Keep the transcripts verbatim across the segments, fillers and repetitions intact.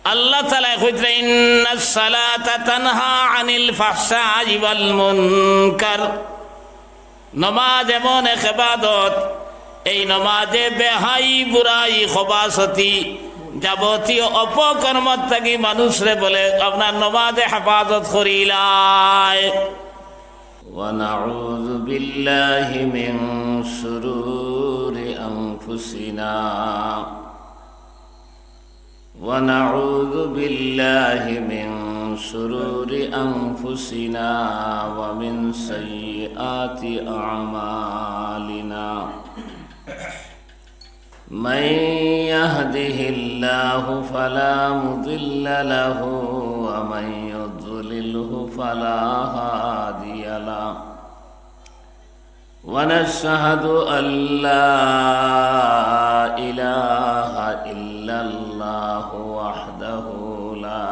আল্লাহ তাআলায় কইতরা, "ইন্নাস সালাতা তানহা আনিল ফাহশাই ওয়াল মুনকার।" নমাজ এমন এক ইবাদত, এই নমাজে বেহাই, বুরাই, খবাসতি, যাবতীয় অপকর্ম থাকি মানুষরে বলে আপনার নমাজে হেফাজত করিলায়। ونعوذ بالله من شرور أنفسنا، ونعوذ بالله من شرور أنفسنا ومن سيئات أعمالنا. من يهده الله فلا مضل له، ومن يضلله فلا هادي له. ونشهد أن لا إله إلا الله وحده لا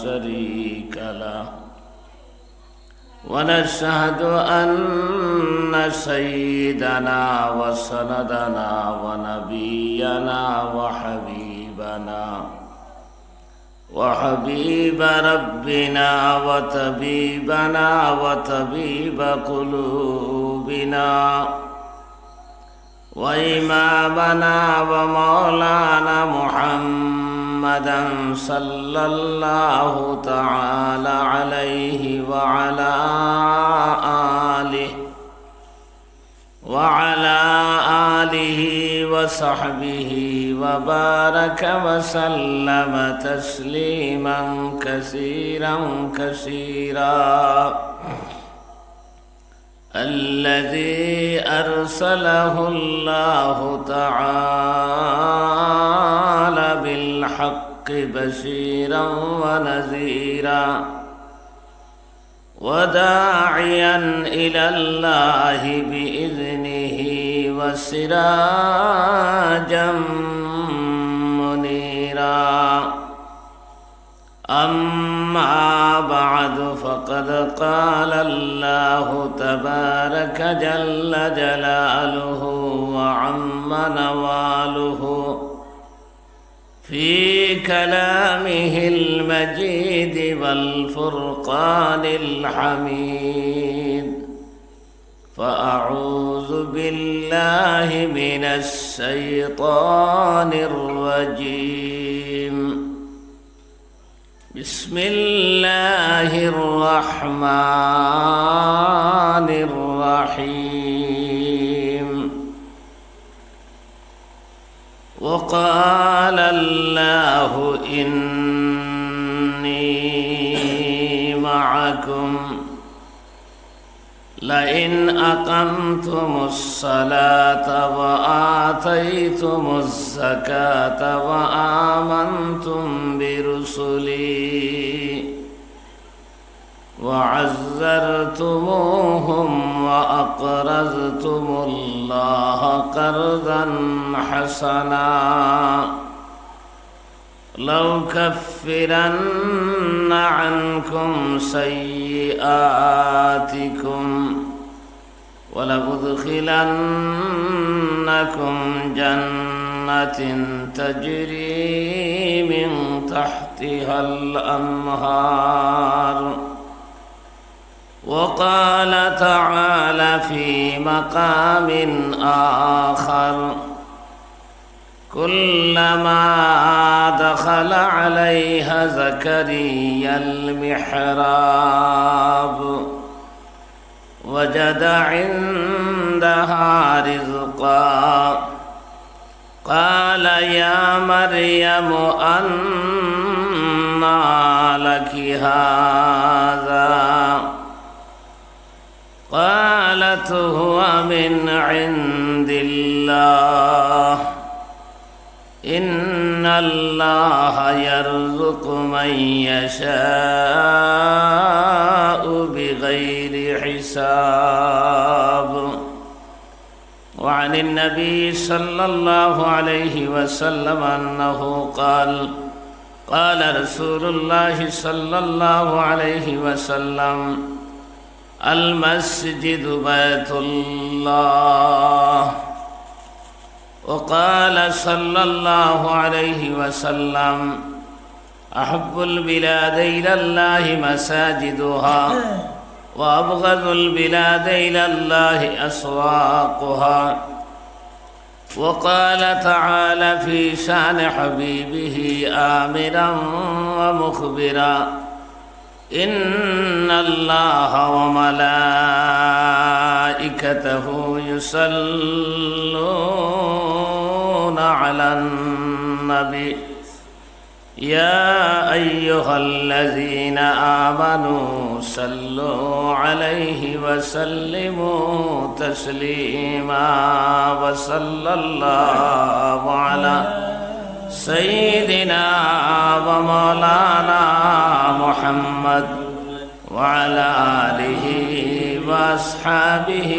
شريك له، ونشهد أن سيدنا وسندنا ونبينا وحبيبنا وحبيب ربنا وطبيبنا وطبيب قلوبنا وإمامنا ومولانا محمدا صلى الله تعالى عليه وعلى آله وعلى آله وصحبه وبارك وسلم تسليما كثيرا كثيرا. الذي أرسله الله تعالى بالحق بشيرا ونذيرا، وداعيا إلى الله بإذنه وسراجا منيرا. أما بعد، فقد قال الله تبارك جل جلاله وعم نواله في كلامه المجيد والفرقان الحميد، فأعوذ بالله من الشيطان الرجيم. بسم الله الرحمن الرحيم. وقال الله إني معكم لئن أقمتم الصلاة وآتيتم الزكاة وآمنتم برسلي وعزرتموهم وأقرضتم الله قرضا حسنا لأكفرن عنكم سيئاتكم ولأدخلنكم جنات تجري من تحتها الأنهار. وقال تعالى في مقام آخر: كلما دخل عليها زكريا المحراب وجد عندها رزقا قال يا مريم أنى لك هذا؟ قالت هو من عند الله إن الله يرزق من يشاء بغير حساب. وعن النبي صلى الله عليه وسلم أنه قال: قال رسول الله صلى الله عليه وسلم: المسجد بيت الله. وقال صلى الله عليه وسلم: أحب البلاد إلى الله مساجدها، وأبغض البلاد إلى الله أسواقها. وقال تعالى في شأن حبيبه آمرا ومخبرا: إن الله وملائكته يصلون على النبي، يا أيها الذين آمنوا صلوا عليه وسلموا تسليما. وصلى الله على سيدنا ومولانا محمد وعلى آله وأصحابه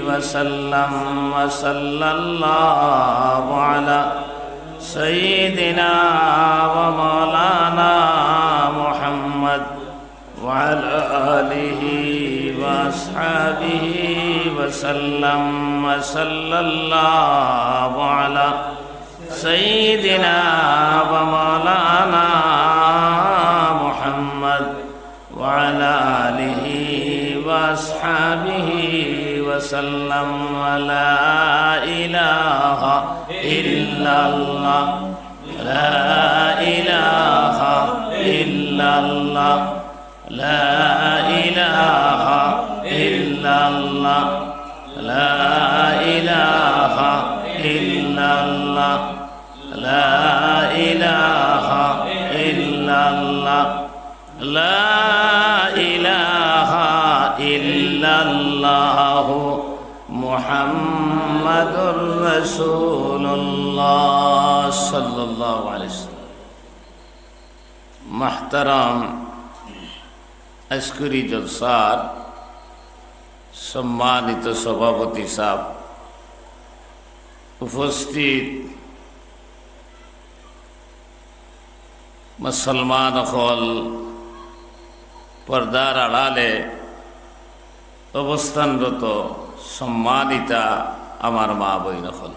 وسلم. وصلى الله على سيدنا ومولانا محمد وعلى آله وأصحابه وسلم. وصلى الله على سيدنا ومولانا محمد وعلى آله وأصحابه وسلم. لا إله إلا الله، لا إله إلا الله، لا إله إلا الله، لا إله إلا الله، لا إله إلا الله، لا إله إلا الله، محمد رسول الله صلى الله عليه وسلم. محترم আজকুরি জলসার সম্মানিত সভাপতি সাহেব, উপস্থিত মুসলমান অকল, পর্দার আড়ালে অবস্থানরত সম্মানিতা আমার মা বইন অকল,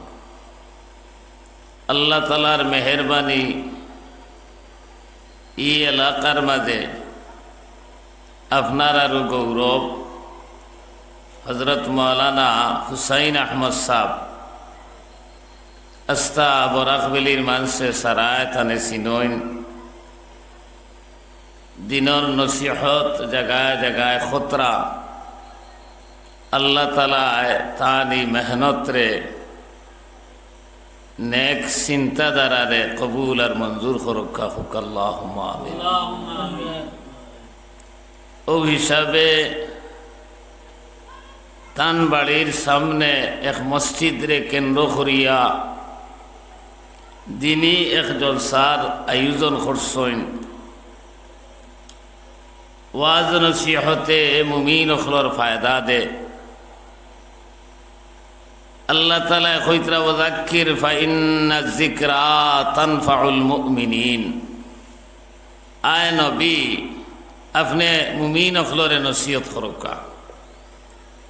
আল্লাহ তাআলার মেহেরবানি, ই এলাকার মাঝে আপনারারও গৌরব। হযরত মাওলানা হুসাইন আহমদ সাহেব, আস্তা বরাকভেলির মানষে সারায় তানে চিনইন। দিনর নসিহত জাগায় জাগায় খতরা। আল্লাহ তাআলায় তান ই মেহনতরে, নেক চিন্তাধারারে কবুল আর মঞ্জুর করউক্কা, কউক্কা আল্লাহুম্মা আমিন। অউ হিসাবে তান বাড়ির সামনে এক মসজিদরে কেন্দ্র করিয়া দিনি এক জলসার আয়োজন করছইন। ওয়াজ নসিহতে মুমিন অকলর ফায়দা দে। আল্লাহ তাআলায় কইতরা, "ওয়াজাক্কির ফাইন্নাজ যিকরা তানফাউল মুমিনিন।" আয় নবী, আপনে মুমিন অকলরে নসিহত করউক্কা,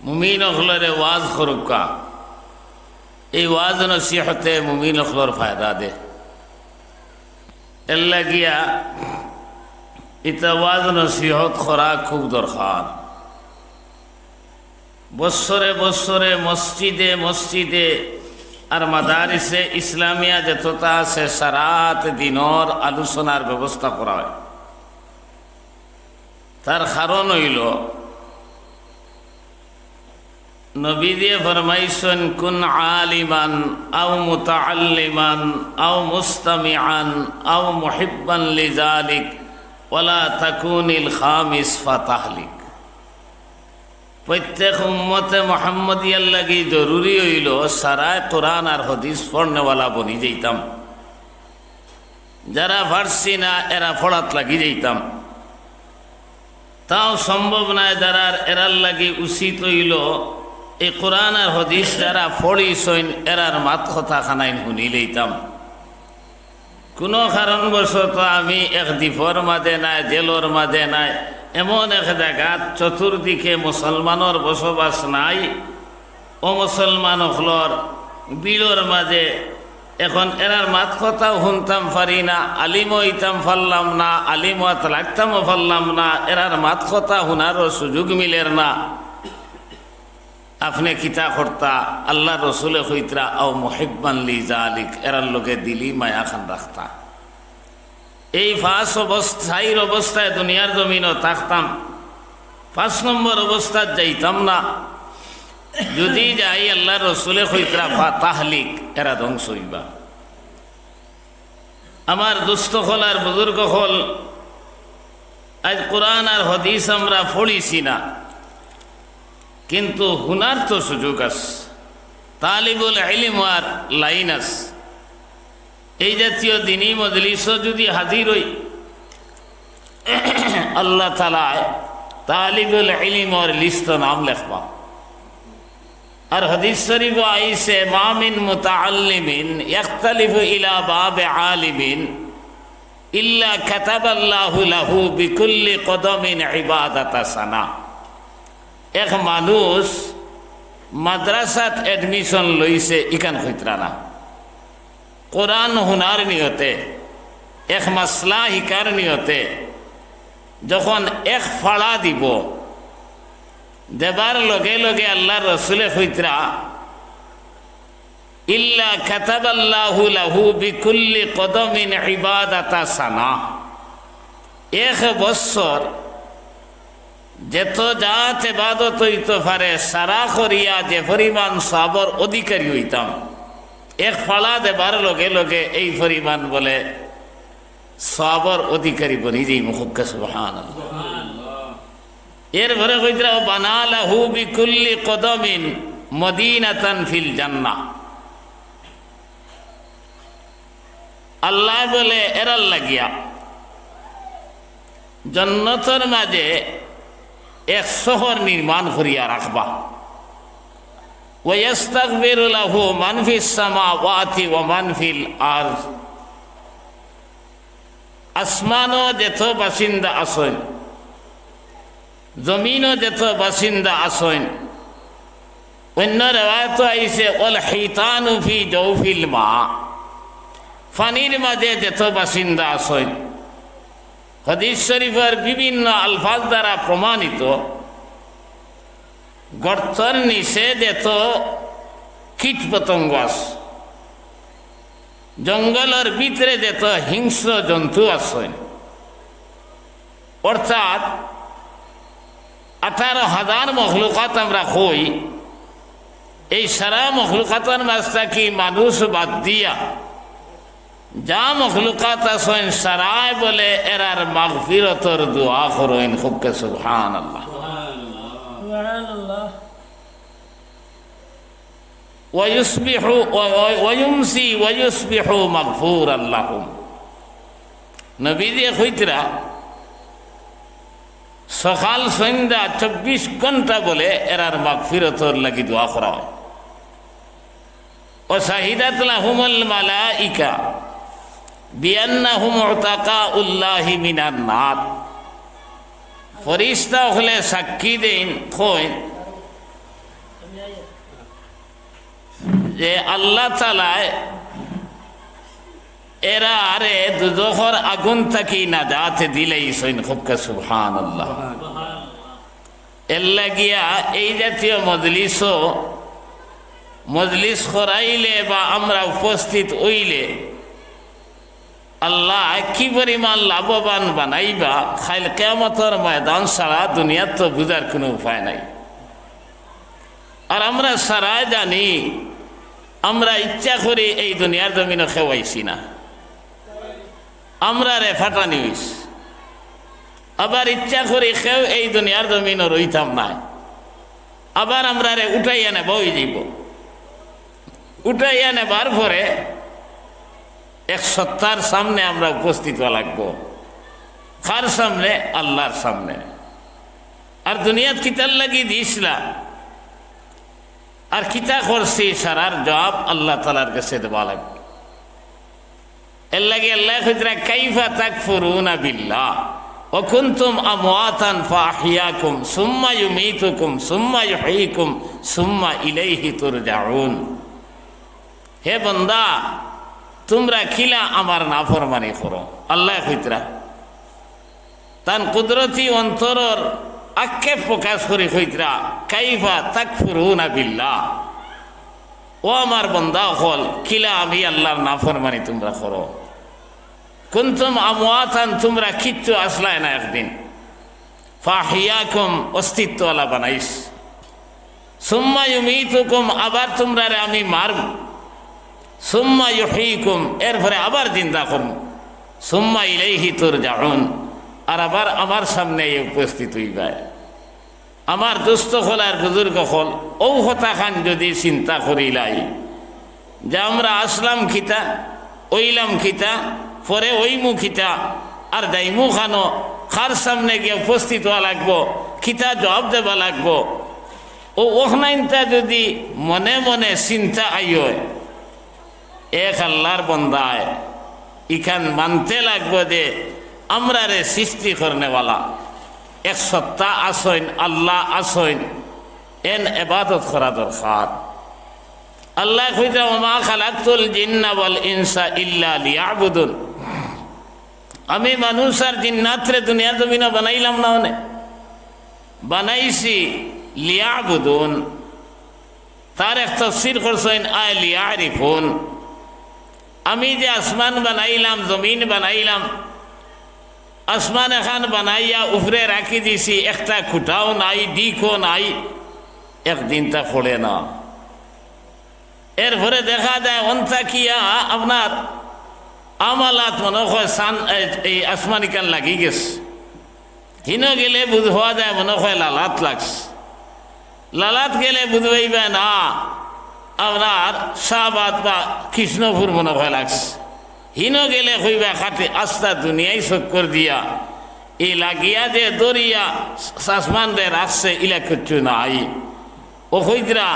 মুমিন অকলরে ওয়াজ করউক্কা। এই ওয়াজ নসিহতে মুমিন অকলর ফায়দা দে। এর লাগিয়া ইতা ওয়াজ নসিহত করা খুব দরকার। বছরে বছরে মসজিদে মসজিদে আর মাদারিসে ইসলামিয়া যততা আছে, সারাত দিনর আলোচনার ব্যবস্থা করা অয়। তার কারণ অইলো, নবীজিয়ে ফরমাইছইন, "কুন আলিমান আও মুতাআল্লিমান আও মুস্তামিআন আও মুহিব্বান লিযালিক, ওয়ালা তাকুনিল খামিস ফাতাহলিক।" প্রত্যেক উম্মতে মুহাম্মদিয়ার লাগি জরুরি অইলো, সারায় কোরআন আর হাদিস পড়নেওয়ালা বনি যাইতাম। যারা পারছি না, এরা পড়াত লাগি যাইতাম। তাও সম্ভব নায়, যারার এরার লাগি উচিত অইলো, এই কোরআন আর হাদিস যারা পড়িছইন, এরার মাত কথা খানাইন হুনি লইতাম। কুনু কারণবশত আমি এক দ্বীপর মাঝে নায়, জেলর মাঝে নায়, এমন এক জাগাত চতুর্দিকে মুসলমানর বসবাস নাই, অমুসলমান অকলর ভিড়র মাঝে এখন এরার মাত কথাও হুনতাম পারি না, আলিমও অইতাম পারলাম না, আলিম অওয়াত লাগতামও পারলাম না, এরার মাত কথা হুনারও সুযোগ মিলের না। আপনে কিতা করতা? আল্লার রসুলে কইতরা, "আও মুহিব্বান লি যালিক", এরার লগে দিলি মায়া খান রাখতা। এই পাঁচ অবস্থা, চাইর অবস্থায় দুনিয়ার জমিনো থাকতাম, পাঁচ নম্বর অবস্থাত যাইতাম না। যুদি যাই, আল্লার রসুলে কইতরা, "ফা তাহলিক", এরা ধ্বংস অইবা। আমার দোস্ত অকল আর বুজুর্গ অকল, আইজ কোরআন আর হাদিস আমরা পড়ছি না, কিন্তু হুনার তো সুযোগ আছে, তালিবুল ইলিম আর লাইন আছে। এই জাতীয় দিনী মজলিসও যুদি হাজির অই, আল্লাহ তাআলায় তালিবুল ইলিমর লিস্টো নাম লেখবা। আর হাদিস শরীফো আইছে, "মা মিন মুতাআল্লিমিন ইয়াখতালিফু ইলা বাবে আলিমিন ইল্লা কাতাবাল্লাহু লাহু বিকুল্লি কদমিন ইবাদাতা সানা।" এক মানুষ মাদ্রাসাত admission লইছে, ইখান কইতরা না, কোরআন হুনার নিয়তে, এক মাসলা হিকার নিয়তে যখন এক ফাড়া দিব, দেবার লগে লগে আল্লার রসুলে কইতরা, "ইল্লা কাতাবাল্লাহু লাহু বিকুল্লি কদমিন ইবাদাতা সানা।" এক বছর যত জাত ইবাদত অইতো পারে, সারা করিয়া যে পরিমাণ সওয়াবর অধিকারী অইতাম, এক ফাড়া দেবার লগে লগে এই পরিমাণ বলে সওয়াবর অধিকারী বনি যাইমু। কউক্কা সুবহানাল্লাহ। এরপরে কইতরা, "বানা লাহু বিকুল্লি কদমিন মদিনাতান ফিল জান্নাহ।" আল্লায় বলে এরার লাগিয়া জন্নতর মাঝে এক শহর নির্মাণ করিয়া রাখবা। "ওয়া ইয়াস্তাগফিরু লাহু মান ফিস সামাওয়াতি ওয়া মান ফিল আরদ।" আসমানো যত বাসিন্দা আছইন, জমিনো যত বাসিন্দা আছইন, অন্য রেওয়ায়তো আইছে, "ওয়াল হিতানু ফি জাওফিল মা", পানির মাঝে যত বাসিন্দা আছইন। হাদিস শরীফর বিভিন্ন আলফাজ দ্বারা প্রমাণিত, গর্তর নিচে যত কীট পতঙ্গ আছে, জঙ্গলর ভিতরে যত হিংস্র জন্তু আছে, অর্থাৎ আঠারো হাজার মখলুকাত আমরা কই, এই সারা মখলুকাতর মাঝ থাকি মানুষ বাদ দিয়া যা মখলুকাত আছইন, সারায় বলে এরার মাগফিরতর দোয়া করইন। কউক্কা সুবহানাল্লাহ। সুবহানাল্লাহ। ওয়া ইউসবিহু, ওয়া, ওয়া, ওয়া ইউমসি ওয়া ইউসবিহু মাগফুরাল লাহুম। নবীজিয়ে কইতরা, সকাল সন্ধ্যা চব্বিশ ঘন্টা বলে এরার মাগফিরতর লাগি দোয়া করা অয়। "ওয়া শাহিদাত লাহুমুল মালাইকা বিআন্নাহুম উতাকাউল্লাহি মিনান নার।" ফিরিস্তা অকলে সাক্ষী দেইন, কইন যে আল্লাহ তাআলায় এরারে দুজখর আগুন থাকি নাজাত দিলাইছইন। কউক্কা সুবহানাল্লাহ। এর লাগিয়া এই জাতীয় মজলিসও, মজলিস করাইলে বা আমরা উপস্থিত অইলে আল্লায় কি পরিমাণ লাভবান বানাইবা, কাইল কিয়ামতর ময়দান ছাড়া দুনিয়াত তো বুঝার কুনু উপায় নাই। আর আমরা সারায় জানি, আমরা ইচ্ছা করি এই দুনিয়ার জমিনো কেউ আইছি না, আমরারে ফাটানি অইছে। আবার ইচ্ছা করি কেউ এই দুনিয়ার জমিনো রইতাম নায়, আবার আমরারে উঠাইয়া নেওয়া অইযিবো। উঠাইয়া নেবার পরে এক সত্তার সামনে আমরা উপস্থিত অওয়া লাগবো। কার সামনে? আল্লার সামনে। আর দুনিয়াত কিতার লাগি দিছলা, আর কিতা করছি, সারার জবাব আল্লাহ তাআলার গেছে দেওয়া লাগবো। এর লাগি আল্লায় কইতরা, "কাইফা তাকফুরুনা বিল্লাহ ওয়া কুনতুম আমওয়াতান ফাআহইয়াকুম সুম্মা ইউমীতুকুম সুম্মা ইউহয়ীকুম সুম্মা ইলাইহি তুরজাউন।" হে বান্দা, তুমরা কিলা আমার নাফরমানি করো? আল্লায় কইতরা, তান কুদরতি অন্তরর আক্ষেপ প্রকাশ করি কইতরা, "কাইফা তাকফুরুনা বিল্লাহ।" ও আমার বন্দা অকল, কিলা আমি আল্লার নাফরমানি তুমরা করো? কুনতুম আমওয়াতান, তুমরা কিচ্ছু আছলায় না একদিন। ফাহিয়াকুম, অস্তিত্বআলা বানাইছি। সুম্মা ইউমীতুকুম, আবার তুমরারে আমি মারমু। সুম্মা ইউহয়ীকুম, এরপরে আবার জিন্দা করমু। সুম্মা ইলাইহি তুরজাউন, আর আবার আমার সামনে আইয়া উপস্থিত অইবায়। আমার দোস্ত অকল আর বুজুর্গ অকল, অউ কথাখান যুদি চিন্তা করিলাই, যে আমরা আছলাম কিতা, অইলাম কিতা, পরে অইমু কিতা, আর যাইমু কানো, কার সামনে গিয়া উপস্থিত অওয়া লাগবো, কিতা জবাব দেওয়া লাগবো, অউ অখনাইন্তা যুদি মনে মনে চিন্তা আইয়, এক আল্লার বন্দায় ইখান মানতে লাগবো যে আমরারে সৃষ্টি করনেওয়ালা এক সত্তা আছইন, আল্লা আছইন, এন এবাদত করা দরকার। আল্লায় কইতরা, "ওয়া মা খালাকতুল জিন্না ওয়াল ইনসা ইল্লা লিয়াবুদুন।" আমি মানুষ আর জিন্নাতরে দুনিয়ার জমিনো বানাইলাম না অনে, বানাইছি লিয়াবুদুন। তার এক তফসির করছইন, আয় লিয়ারিফুন। আমি যে আসমান বানাইলাম, জমিন বানাইলাম, আসমান এখান বানাইয়া উপরে রাখি দিছি, একটা খুঁটাও নাই, ডিকও নাই, একদিন তা পড়ে না। এরপরে দেখা যায় অন্তা কিয়া আপনার আমালাত মনে হয় সান, এই, এই আসমানিকান লাগি গেছে। হিনো গেলে বুঝ হওয়া যায় মনে হয় লালাত লাগছে। লালাত গেলে বুঝ পাইবা না আপনার শাহবাদ বা কৃষ্ণপুর মনে হয় লাগছে। হিনো গেলে কইবা খাটে আস্তা দুনিয়াই চক্কর দিয়া, এই লাগিয়া যে দরিয়া আসমানরে রাখছে ইলা কিচ্ছু নাই। ও কইতরা,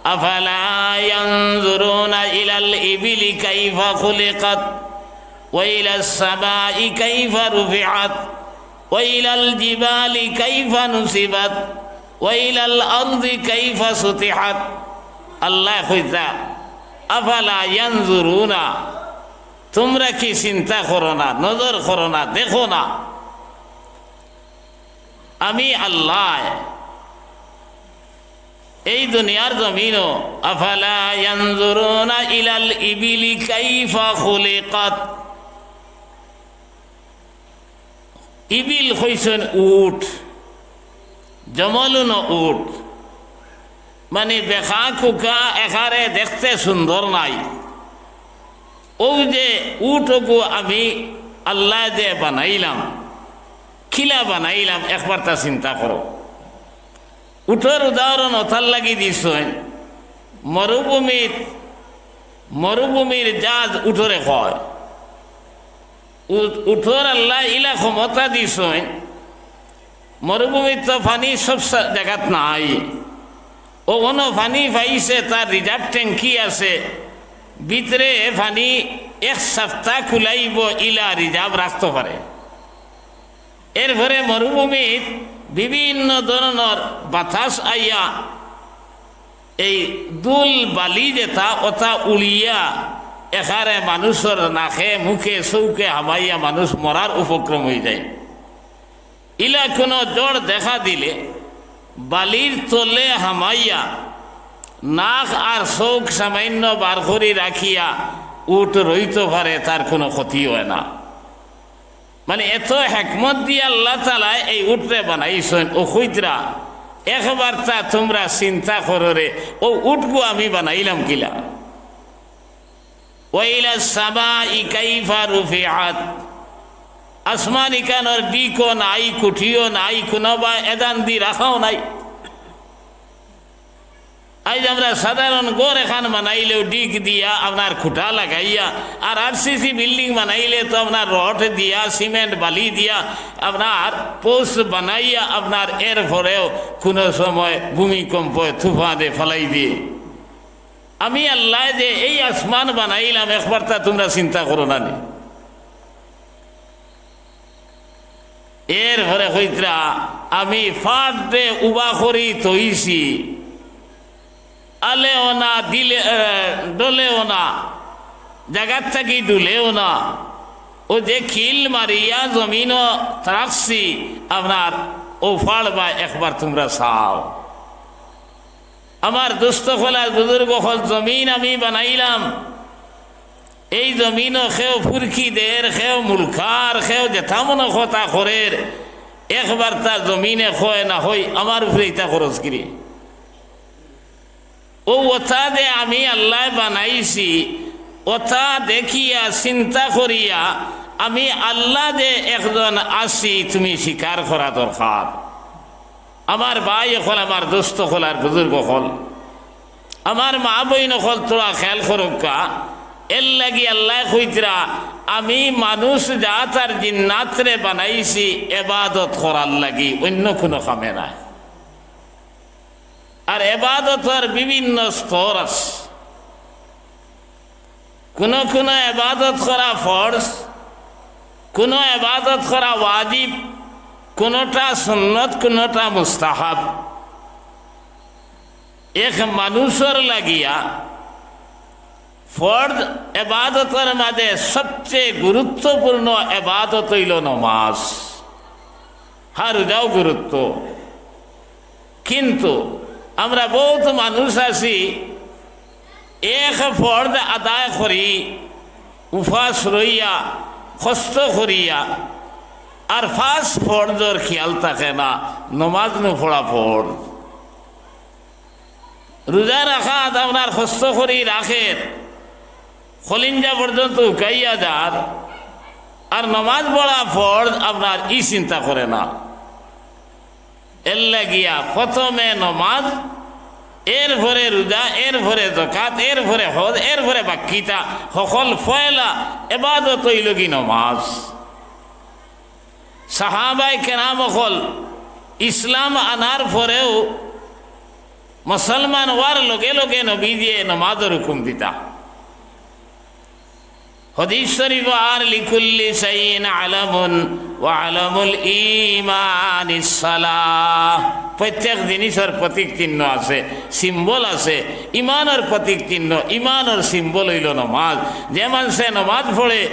"আফালা ইয়ানজুরুনা ইলাল ইবিলি কাইফা খুলিকাত, ওয়া ইলাস সামাই কাইফা রুফিআত, ওয়া ইলাল জিবালি কাইফা নুসিবাত, ওয়া ইলাল আরদি কাইফা সুতিহাত।" আল্লায় কইতরা, "আফালা ইয়ানজুরুনা, তুমরা কি চিন্তা করো না, নজর করো না, দেখো না?" আমি আল্লায় এই দুনিয়ার জমিনো, আফালা ইয়ানজুরুনা ইলাল ইবিলি কাইফা খুলিকাত। ইবিল কইছইন উট, জমলুন উট, মানে বেকা কুকা, একারে দেখতে সুন্দর নাই। অউ যে উট অগু আমি আল্লায় যে বানাইলাম, কিলা বানাইলাম, একবার তা চিন্তা করো। উটর উদাহরণ অতার লাগি দিছইন, মরুভূমিত, মরুভূমির জাজ উটরে কয়। উ-, উটর আল্লায় ইলা ক্ষমতা দিছইন, মরুভূমিত তো পানি সব সা-, জাগাত নাই। অউ অনো পানি পাইছে, তার রিজার্ভ ট্যাঙ্কি আছে, ভিতরে পানি এক সপ্তাহ কুলাইবো, ইলা রিজার্ভ রাখতো পারে। এরপরে মরুভূমিত বিভিন্ন ধরনর বাতাস আইয়া এই ধুল বালি যেতা অতা উড়িয়া একারে মানুষর নাকে মুখে চউখে হামাইয়া মানুষ মরার উপক্রম অইযায়। ইলা কুনু ঝড় দেখা দিলে বালির তলে হামাইয়া নাক আর চউখ সামাইন্য বার করি রাখিয়া উট রইতো পারে, তার কুনু ক্ষতি অয় না। মানে, এত হেকমত দিয়া আল্লাহ তাআলায় এই উটরে বানাইছইন। ও কইতরা, একবার তা তুমরা চিন্তা করো রে, অউ উটগু আমি বানাইলাম কিলা? ওয়া ইলাস সামাই কাইফা রুফিআত। আসমান ইকানোর ডিকও নাই, কুঠিও নাই, কুনুবা এদান দি রাখাও নাই। আইজ আমরা সাধারণ ঘর এখান বানাইলেও ডিক দিয়া, আপনার খুঁটা লাগাইয়া, আর আরসিসি বিল্ডিং বানাইলে তো আপনার রড দিয়া, সিমেন্ট বালি দিয়া, আপনার পোস্ট বানাইয়া, আপনার এরপরেও কুনু সময় ভূমিকম্পে, তুফানে ফালাই দিয়ে। আমি আল্লায় যে এই আসমান বানাইলাম, একবার তা তুমরা চিন্তা করো না নি? এরপরে কইতরা, আমি পাহাড়রে উবা করি থইছি, আলেও না, দিলে, এ, ডলেও না। জাগাত থাকি ডুলেও না। অউ যে কিল মারিয়া জমিনো রাখছি, আপনার অউ ফাড় বায় একবার তুমরা চাও। আমার দোস্ত অকল আর বুজুর্গ অকল, জমিন আমি বানাইলাম, এই জমিনো কেউ ফুরকি দের, কেউ মুলকার, কেউ যেতা মনো কথা করের, একবার তা জমিনে কয় না, "হই, আমার উপরে ইতা খরচ কিরে?" অউ অতা যে আমি আল্লায় বানাইছি, অতা দেখিয়া চিন্তা করিয়া আমি আল্লা যে একজন আছি, তুমি স্বীকার করা দরকার। আমার ভাই অকল, আমার দোস্ত অকল আর বুজুর্গ অকল, আমার মা বইন অকল, থুড়া খেয়াল করউক্কা। এরলাগি আল্লায় কইতরা, "আমি মানুষ জাত আর জিন্নাতরে বানাইছি এবাদত করার লাগি, অইন্য কুনু কামে নায়।" আর এবাদতর বিভিন্ন স্তর আছে। কুনু কুনু এবাদত করা ফরজ, কুনু এবাদত করা ওয়াজিব, কুনুটা সুন্নত, কুনুটা মুস্তাহাব। এক মানুষর লাগিয়া ফরজ এবাদতর মাঝে সবচেয়ে গুরুত্বপূর্ণ এবাদত অইলো নমাজ। হ্যাঁ, রোজাও গুরুত্ব, কিন্তু আমরা বউত মানুষ আছি, এক ফরজ আদায় করি, উপাস রইয়া, কষ্ট করিয়া, আর পাঁচ ফরজর খিয়াল থাকে না, নমাজ নু পড়া ফরজ। রোজা রাখাত আপনার কষ্ট করি রাখের, কলিঞ্জা পর্যন্ত হুকাইয়া যার, আর নমাজ পড়া ফরজ আপনার ই চিন্তা করে না। এরলাগিয়া প্রথমে নমাজ, এরপরে রোজা, এরপরে যাকাত, এরপরে হজ, এরপরে বাক্কিতা, হকল পয়লা এবাদত অইলোগি নমাজ। সাহাবায়ে কেরাম অকল ইসলাম আনার পরেও মুসলমান অওয়ার লগে লগে নবীজিয়ে নমাজর হুকুম দিতা। হাদিস শরীফো আর, "লিকুল্লি শাইইন আলামুন ওয়া আলামুল ঈমানিস সালাহ।" প্রত্যেক জিনিসর প্রতীক চিহ্ন আছে, symbol আছে। ইমানর প্রতীক চিহ্ন, ইমানর symbol অইলো নমাজ। যে মানষে নমাজ পড়ে,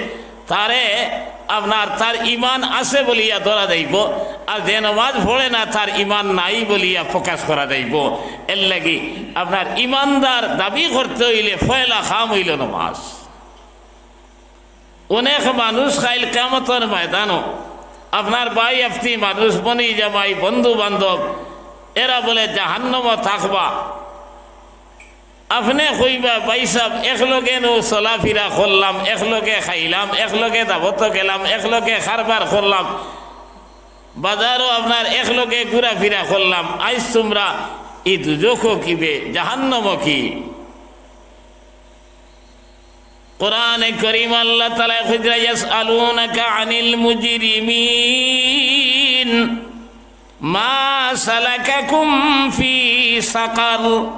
তারে আপনার তার ইমান আছে বলিয়া ধরা যাইবো, আর যে নমাজ পড়ে না, তার ইমান নাই বলিয়া প্রকাশ করা যাইবো। এরলাগি আপনার ইমানদার দাবি করতে অইলে পয়লা কাম অইলো নমাজ। অনেক মানুষ কাইল কিয়ামতর ময়দানো আপনার ভাই আপনি মানুষ, বনি জামাই, বন্ধু বান্ধব, এরা বলে জাহান্নামো থাকবা। আপনে কইবা, "ভাইসাব, একলগে নু চলাফিরা করলাম, একলগে খাইলাম, একলগে দাওতো গেলাম, একলগে কারবার করলাম, বাজারো আপনার একলগে ঘুরাফিরা করলাম, আইজ তুমরা ই দুজখো কিবে, জাহান্নামো কি?" কোরআনে করিমো আল্লাহ তাআলায় কইরা, "ইয়াসআলুনাকা আনিল মুজরিমিন, মা সালাকাকুম ফি সাকার।"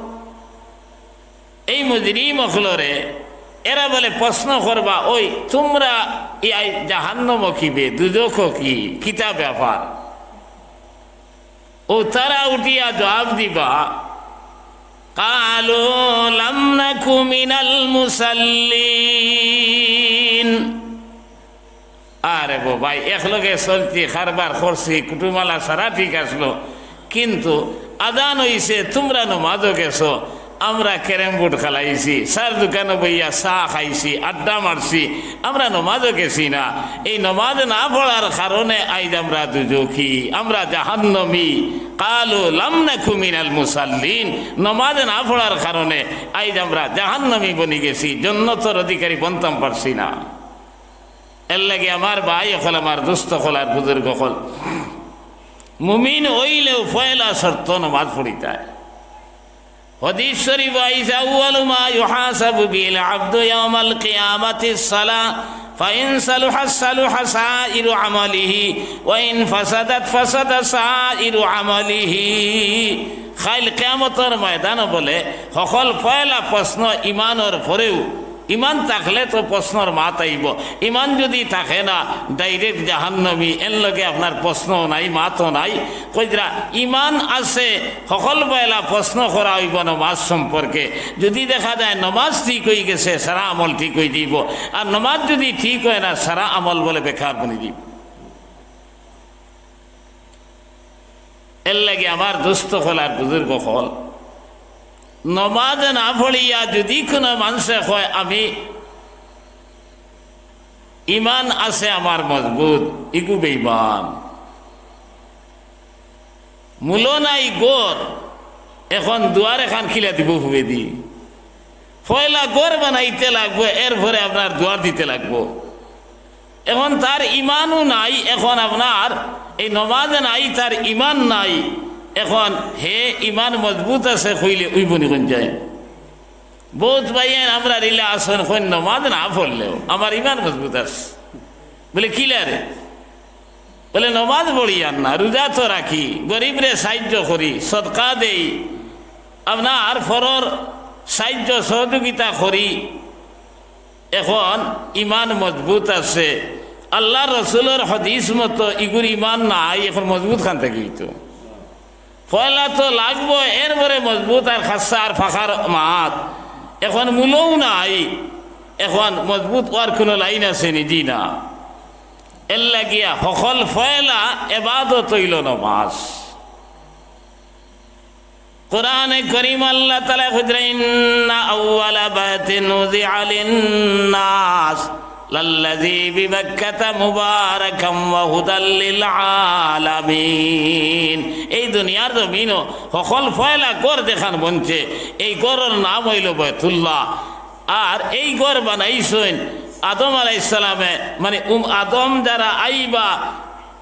এই মুজরিম অকলরে এরা বলে প্রশ্ন করবা, "ওই তুমরা ই আই জাহান্নামো কিবে, দুজখো কি, কিতা ব্যাপার?" ও তারা উঠিয়া জবাব দিবা, "কালু লাম নাকু মিনাল মুসাল্লিন।" আরে বো ভাই, একলগে চলছি, কারবার করছি, কুটুমালা সারা ঠিক আসলো, কিন্তু আজান অইছে, তুমরা নমাজো গেছো, আমরা ক্যারেম বোর্ড খেলাইছি, চার দোকানো বইয়া চা খাইছি, আড্ডা মারছি, আমরা নমাজো গেছি না। এই নমাজ না পড়ার কারণে আইজ আমরা দুজখি, আমরা জাহান্নামী। কালু লাম নাকু মিনাল মুসাল্লিন, নমাজ না পড়ার কারণে আইজ আমরা জাহান্নামী বনি গেছি, জন্নতর অধিকারী বনতাম পারছি না। এরলাগি আমার ভাই অকল, আমার দোস্ত অকল আর বুজুর্গ অকল, মুমিন অইলেও পয়লা শর্ত নমাজ পড়িতায়। হাদিস শরীফো আইছে, "আউয়ালু মা ইউহাসাবু বিহিল আবদু ইয়াউমাল কিয়ামাতিস সালাহ, ফাইন সালুহাত সালুহা সাইরু আমালিহি, ওয়া ইন ফাসাদাত ফাসাদা সাইরু আমালিহি।" কাইল কিয়ামতর ময়দানো বলে হকল পয়লা প্রশ্ন ইমানর পরেউ ইমান থাকলে তো প্রশ্নর মাত আইবো, ইমান যুদি থাকে না, direct জাহান্নামী, এর লগে আপনার প্রশ্ন নাই, মাতও নাই। কইরা ইমান আছে, হকল পয়লা প্রশ্ন করা অইবো নমাজ সম্পর্কে। যুদি দেখা যায় নমাজ ঠিক অইগেছে, সারা আমল ঠিক অইযিবো, আর নমাজ যুদি ঠিক অয় না, সারা আমল বলে বেকার বনি দিবো। এর লাগি আমার দোস্ত অকল আর বুজুর্গ অকল, নমাজ না পড়িয়া যুদি কুনু মানষে কয়, "আমি ইমান আছে আমার মজবুত", ইগু বেইমান। মুলো নাই ঘর, এখন দুয়ার এখান কিলা দিবো হুবেদি? পয়লা ঘর বানাইতে লাগবো, এরপরে আপনার দুয়ার দিতে লাগবো। এখন তার ইমানও নাই, এখন আপনার এই নমাজ নাই, তার ইমান নাই। এখন হে ইমান মজবুত আছে কইলে অইবো নি কুন যায়? বউত ভাইয়াইন আমরার ইলা আছইন, কইন, "নমাজ না পড়লেও আমার ইমান মজবুত আছে।" বলে, "কিলা রে?" বলে, "নমাজ পড়িয়ার না, রোজা তো রাখি, গরিবরে সাহায্য করি, সদকা দেই, আপনার পরর সাহায্য সহযোগিতা করি।" এখন ইমান মজবুত আছে। আল্লার রসুলর হাদিস মতো ইগুর ইমান নাই, এখন মজবুত খান থাকি অইতো। পয়লা তো লাগবো, এরপরে মজবুত আর খাসা আর ফাখার মাত। এখন মুলও নাই, এখন মজবুত অওয়ার কুনু লাইন আছে নি? জি না। এর লাগিয়া হকল পয়লা এবাদত অইলো নমাজ। কোরআনে করিম আল্লাহ তাআলা কইরা, "ইন্না আউওয়ালা বাইতিন উযিআ লিন-নাস লাল্লাযী বিবাক্কাতা মুবারাকাম ওয়া হুদাল লিল আলামিন।" এই দুনিয়ার জমিনো হকল পয়লা ঘর যেখান বনছে, এই ঘরর নাম অইলো বায়তুল্লাহ। আর এই ঘর বানাইছইন আদম আলাইহিস সালামে, মানে, উম, আদম যারা আইবা,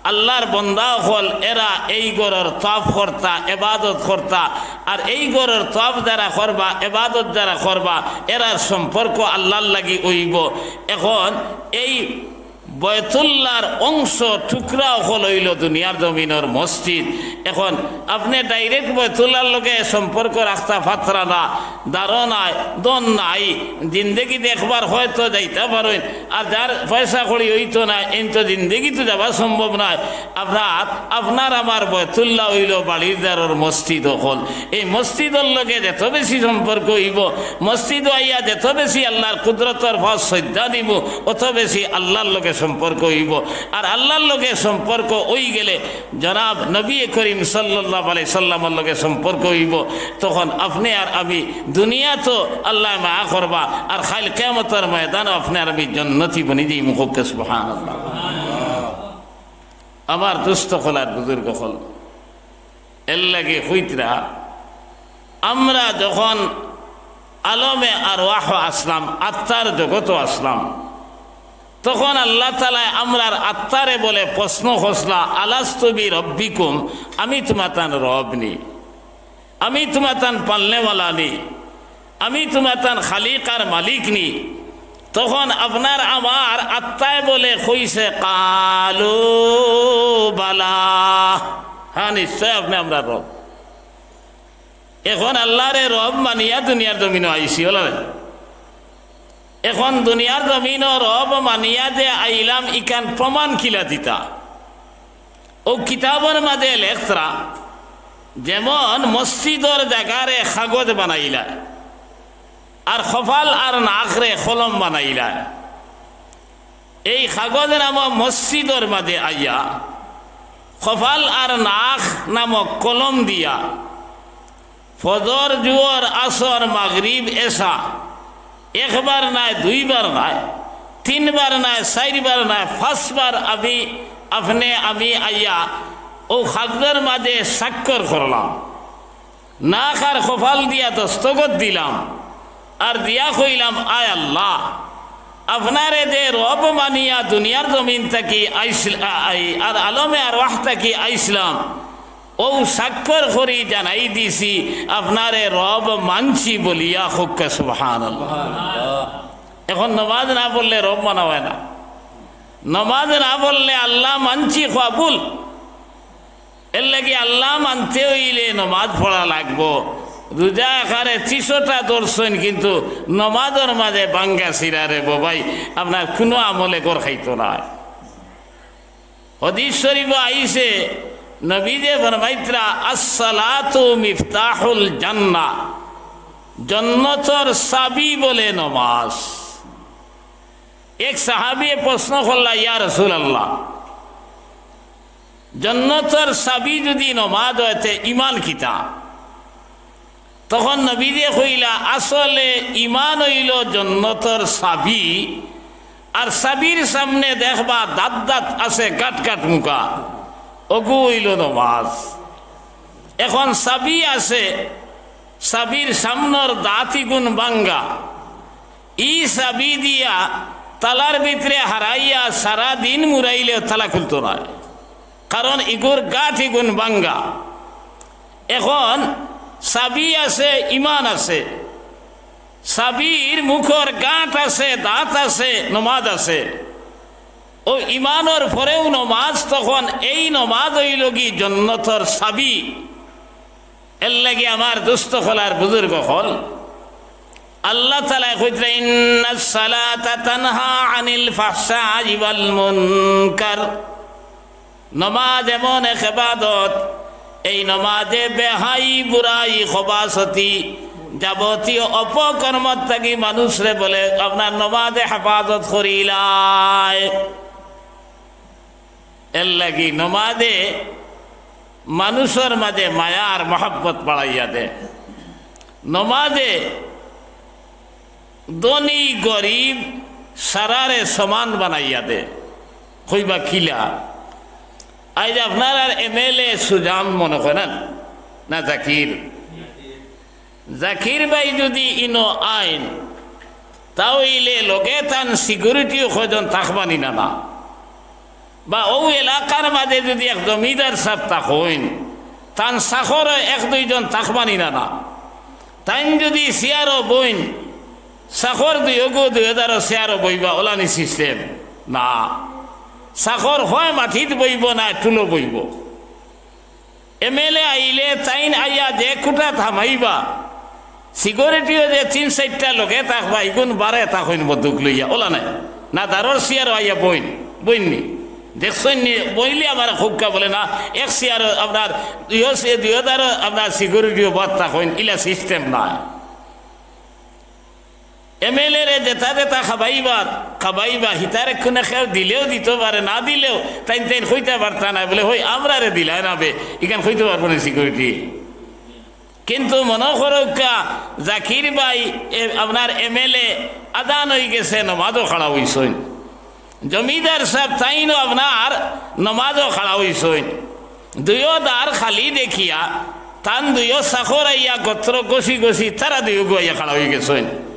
আল্লার বন্দা অকল, এরা এই ঘরর তওয়াফ করতা, এবাদত করতা। আর এই ঘরর তওয়াফ যারা করবা, এবাদত যারা করবা, এরার সম্পর্ক আল্লার লাগি অইবো। এখন এই বায়তুল্লাহর অংশ, টুকরা অকল অইলো দুনিয়ার জমিনর মসজিদ। এখন আপনে direct বায়তুল্লাহর লগে সম্পর্ক রাখতা পারতা না, দারো নাই, ধন নাই, জিন্দেগিত একবার হয়তো যাইতা পারইন, আর যার পয়সা কড়ি অইতো না, এইন তো জিন্দেগিত যাওয়া সম্ভব নায়। আপনার, আপনার আমার বায়তুল্লাহ অইলো বাড়ির দারর মসজিদ অকল। এই মসজিদর লগে যত বেশি সম্পর্ক অইবো, মসজিদো আইয়া যত বেশি আল্লার কুদরতর পাও সইজদা দিমু, অত বেশি আল্লার লগে সম্পর্ক অইবো। আর আল্লার লগে সম্পর্ক অইগেলে জনাব নবী করিম সাল্লাল্লাহু আলাইহি সাল্লামর লগে সম্পর্ক অইবো, তখন আপনে আর আমি দুনিয়াত আল্লায় মায়া করবা, আর কাইল কিয়ামতর ময়দানো আপনে আর আমি জন্নতি বনি যাইমু। কউক্কা সুবহানাল্লাহ। আমার দোস্ত অকল আর বুজুর্গ অকল, এরলাগি কইতরা, আমরা যখন আলমে আরওয়াহ আছলাম, আত্মার জগতো আছলাম, তখন আল্লাহ তাআলায় আমরার আত্মারে বলে প্রশ্ন করছলা, "আলাস্তু বিরাব্বিকুম, আমি তুমাতান রব নি? আমি তুমাতান পালনেওয়ালা নি? আমি তুমাতান খালিক আর মালিক নি?" তখন আপনার আমার আত্মায় বলে কইছে, "ক্বালু বালা, হ্যাঁ, নিশ্চয় আপনে আমরার রব।" এখন আল্লারে রব মানিয়া দুনিয়ার জমিনো আইছি, অলা নি? এখন দুনিয়ার জমিনো রব মানিয়া যে আইলাম, ইখান প্রমাণ কিলা দিতা? অউ কিতাবর মাঝে লেখরা, যেমন মসজিদর জাগারে কাগজ বানাইলা, আর কপাল আর নাকরে কলম বানাইলা, এই কাগজ নামক মসজিদর মাঝে আইয়া, কপাল আর নাক নামক কলম দিয়া, ফজর, জুহর, আসর, মাগরিব, এশা, একবার নায়, দুইবার নায়, তিনবার নায়, চাইরবার নায়, পাঁচবার আমি, আপনে আমি আইয়া অউ কাগজর মাঝে স্বাক্ষর করলাম, নাক আর কপাল দিয়া দস্তখত দিলাম, আর দিয়া কইলাম, "আয় আল্লাহ, আপনারে যে রব মানিয়া দুনিয়ার জমিন থাকি আইসল-, আ-, আই-, আর আলমে আরওয়াহ থাকি আইসলাম, অউ স্বাক্ষর করি জানাই দিছি, আপনারে রব মানছি বলিয়া।" কউক্কা সুবহানাল্লাহ। এখন নমাজ না পড়লে রব মানা অয় না, নমাজ না পড়লে আল্লাহ মানছি কওয়া ভুল। এরলাগি আল্লাহ মানতে অইলে নমাজ পড়া লাগবো, রোজা একারে তিশোটা ধরছইন, কিন্তু নমাজর মাঝে ভাঙ্গা ছিড়া রে বাবাই, আপনার কুনু আমলে গড় খাইতো নায়। হাদিস শরীফো আইছে, নবীয়ে ফরমাইতরা, "আসসালাতু মিফতাহুল জান্নাহ", জন্নতর চাবি বলে নমাজ। এক সাহাবিয়ে প্রশ্ন করলা, "ইয়া রাসূলুল্লাহ, জন্নতর চাবি যুদি নমাজ অয়, তে ইমান কিতা?" তখন নবীয়ে কইলা, "আসলে ইমান অইলো জন্নতর চাবি, আর চাবির সামনে দেখবা দাঁত দাঁত আছে, গাট গাট মুখা, অগু অইলো নমাজ।" এখন চাবি আছে, চাবির সামনর দাঁত ইগুন ভাঙ্গা, ই চাবি দিয়া তালার ভিতরে হারাইয়া সারা দিন মুড়াইলেও তালা খুলতো নায়, কারণ ইগুর গাট ইগুন ভাঙ্গা। এখন চাবি আছে, ইমান আছে, চাবির মুখর গাট আছে, দাঁত আছে, নমাজ আছে। অউ ইমানর পরেউ নমাজ, তখন এই নমাজ অইলোগি জন্নতর চাবি। এরলাগি আমার দোস্ত অকল আর বুজুর্গ অকল, আল্লাহ তাআলায় কইতরা, "ইন্নাস সালাতা তানহা আনিল ফাহশাই ওয়াল মুনকার।" নমাজ এমন এক ইবাদত, এই নমাজে বেহাই, বুরাই, খবাসতি, যাবতীয় অপকর্ম থাকি মানুষরে বলে আপনার নমাজে হেফাজত করিলায়। এরলাগি নমাজে মানুষর মাঝে মায়া আর মহব্বত বাড়াইয়া দে। নমাজে ধনী গরিব সারারে সমান বানাইয়া দে। কইবা কিলা? আইজ আপনারার এমএলএ সুজাম মনো করইন না, জাকির? জাকির ভাই যুদি ইনো আইন, তা অইলে লগে তান সিকিউরিটিও কয়জন থাকবা নি না, না? বা অউ এলাকার মাঝে যুদি এক জমিদার সাব থাকইন, তান চাকরও এক দুইজন থাকবা নি না, না? তাইন যুদি চেয়ারো বইন, চাকর দুইওগু দুইওদারও চেয়ারো বইবা, অলানি সিস্টেম না। চাকর হয় মাটিত বইবো না টুলো বইবো। এমএলএ আইলে তাইন আইয়া যে খুটাত হামাইবা, সিকিউরিটিও যে তিন চাইরটা লগে থাকবা, ইগুন বারে থাকইন বন্দুক লইয়া, অলা নায়। না দারর চেয়ারো আইয়া বইন, বইন নি। দেখছইন নি, বইলে আমার খুবকা বলে না, এক চেয়ারো আপনার দুইও সে-, দুইওদারও আপনার সিকিউরিটিও বাদ থাকইন, ইলা সিস্টেম নায়। এমএলএ রে যেতা যেতা খাবাইবা, খাবাইবা, হিতারে কুনু কেউ দিলেও দিতো পারে, না দিলেও তাইন তাইন কইতা পারতা নায়, বলে, "হই, আমরারে দিলায় না বে", ইখান কইতো পারবো নি সিকিউরিটি। কিন্তু মনো করউক্কা, জাকির ভাই, এ, আপনার এমএলএ আজান অইগেছে, নমাজো খাড়া অইছইন। জমিদার সাব তাইনও আপনার নমাজো খাড়া অইছইন। দুইও দার খালি দেখিয়া তান দুইও চাকর আইয়া গত্র গছি গছি তারা দুইওগু আইয়া খাড়া অইগেছইন।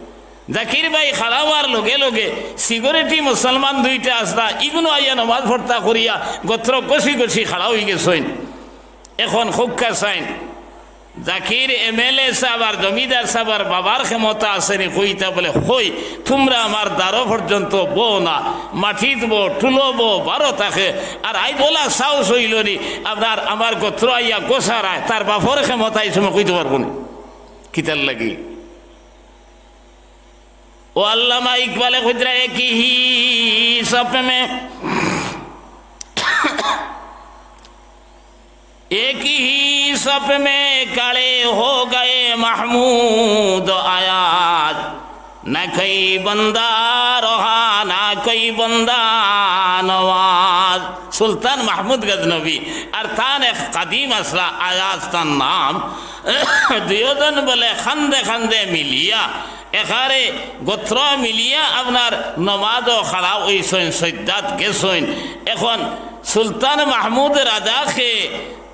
জাকির ভাই খাড়া অওয়ার লগে লগে সিকিউরিটি মুসলমান দুইটা আছলা, ইগুনও আইয়া নমাজ পড়তা করিয়া গত্র গছি গছি খাড়া অইগেছইন। এখন খুবকা চাইন, জাকির এমএলএ সাব আর জমিদার সাবর বাবার ক্ষমতা আছে নি কইতা? বলে, "হই, তুমরা আমার দারো পর্যন্ত বও না, মাটিত বও, টুলো বও, বারো থাকে।" আর আইজ অলা সাহস অইলো নি, আপনার আমার গত্র আইয়া গছারায়, তার বাপর ক্ষমতা ই সময় কইতো পারবো নি। কিতার লাগি? ও আল্লামা ইকবালে কইতরা, "এক হি সফ মে, এক হি সফ মে খড়ে হো গয়ে মাহমুদ আয়াজ, না কোই বন্দা রহা, না কোই বন্দা নওয়াজ।" সুলতান মাহমুদ গজনবী আর তান এক খাদিম আছলা, আয়াজ তান নাম, দুইওজন বলে কান্দে কান্দে মিলিয়া একারে গত্র মিলিয়া আপনার নমাজো খাড়া অইছইন, সইজদাত গেছইন। এখন সুলতান মাহমুদ রাজা কে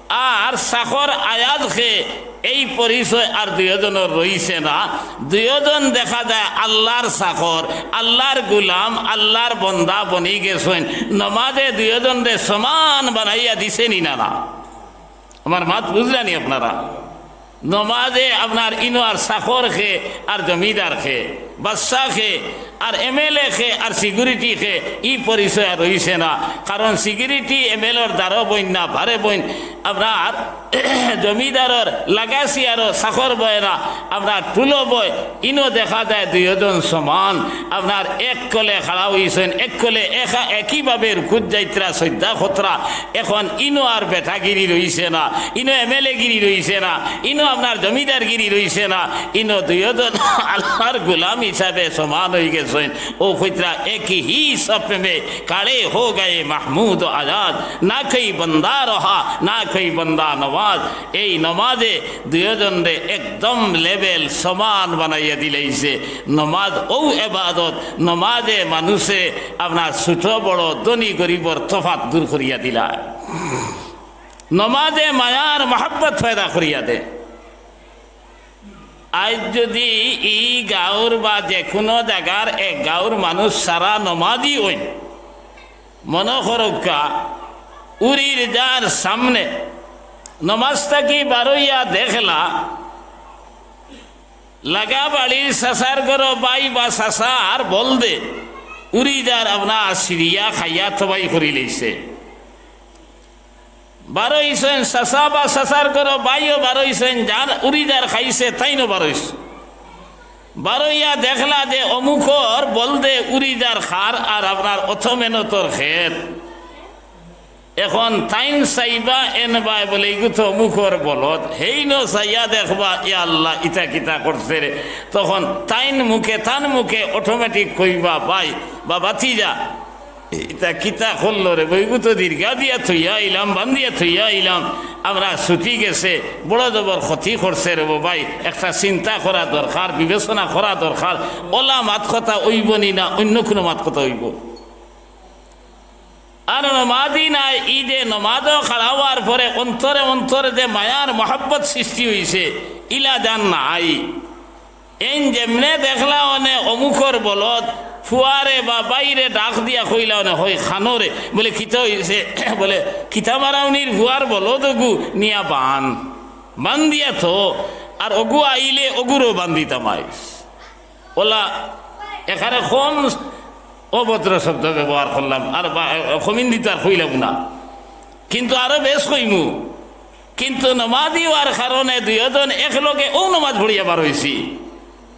আর চাকর আয়াজ কে, এই পরিচয় আর দুইওজনর রইছে না। দুইওজন দেখা যায় আল্লার চাকর, আল্লার গুলাম, আল্লার বন্দা বনি গেছইন। নমাজে দুইওজনরে সমান বানাইয়া দিছে নি না, না? আমার মাত বুজরা নি আপনারা? নমাজে আপনার ইনো আর চাকর কে আর জমিদার কে, বাদশা খে, আর এমএলএ খে, আর সিকিউরিটি খে, ই পরিচয় আর রইছে না। কারণ সিকিউরিটি এমএলএর দারো বইন না, ভারে বইন, আপনার জমিদারর লাগাসি আরো চাকর বয় না, আপনার টুলো বয়, ইনো দেখা যায় দুইজন সমান। আপনার এক কলে খাড়া অইছইন, এক কলে একা-, একইভাবে রুকুত যাইত্রা, সইজদা করত্রা। এখন ইনো আর বেটাগিরি রইছে না, ইনো এমএলএ গিরি রইছে না, ইনো আপনার জমিদারগিরি রইছে না, ইনো দুইজন আল্লাহর গোলাম হিসাবে সমান অইগেছইন। ও কইত্রা, "এক হি সফ মে খাড়ে হো গয়ে মাহমুদ ও আজাদ, না কোই বান্দা রহা, না কোই বান্দা নওয়াজ।" এই নমাজে দুইজনরে একদম লেভেল সমান বানাইয়া দিলাইছে। নমাজ অউ এবাদত, নমাজে মানুষে আপনার ছোট বড়, ধনী গরিবর তফাত দূর করিয়া দিলায়। নমাজে মায়ার মহব্বত পয়দা করিয়া দে। আইজ যদি ই গাঁওর বা যেকুনু জাগার এক গাঁওর মানুষ সারা নমাজি অইন, মনো করউক্কা, উরির যার সামনে নমাজ থাকি বারইয়া দেখলা, লাগা বাড়ির চাচার ঘরো বাই বা চাচা আর বলদে উরি যার আপনার সিরিয়া খাইয়া তবাই করিলাইছে। বারইছইন চাচা বা চাচার ঘরো বাইও বারইছইন, যার উরি যার খাইছে তাইনও বারইছইন। বারইয়া দেখলা যে অমুকর বলদে উরি যার খার আর আপনার অত মেহনতর খেত। এখন তাইন চাইবা এন বায় বলে, "ইগু তো অমুকর বলদ।" হেইনও চাইয়া দেখবা, "ইয়া আল্লাহ, ইতা কিতা করছে রে?" তখন তাইন মুখে, তান মুখে অটোমেটিক কইবা, "ভাই বা ভাতিজা, ইতা কিতা করলো রে? বইগু তো দীর্ঘা দিয়া থইয়া আইলাম, বান্ধিয়া থইয়া আইলাম, আমরা ছুটি গেছে, বড় জবর ক্ষতি করছে রে বো ভাই, একটা চিন্তা করা দরকার, বিবেচনা করা দরকার, অলা মাত কথা অইবো নি না অন্য কুনু মাত কথা অইবো?" আর নমাজি নাই, ই যে নমাজো খাড়া অওয়ার পরে অন্তরে অন্তরে যে মায়ার মহব্বত সৃষ্টি অইছে, ইলা যান নাই। এইন যেমনে দেখলা অনে অমুকর বলদ, ফুয়ারে বা বাইরে ডাক দিয়া কইলা অনে, "হই খানোরে।" বলে, "কিতা অইছে?" বলে, "কিতা মারাউনির ফুয়ার বলদ অগু নিয়া বান, বান দিয়া তো, আর অগু আইলে অগুরও বান দিতাম আইস।" অলা এখানে কম অভদ্র শব্দ ব্যবহার করলাম, আর বা-, কমিন্দি তো আর কইলাম না, কিন্তু আরো বেশ কইমু। কিন্তু নমাজি অওয়ার কারণে দুইজন একলগে অউ নমাজ পড়িয়া বারইছি।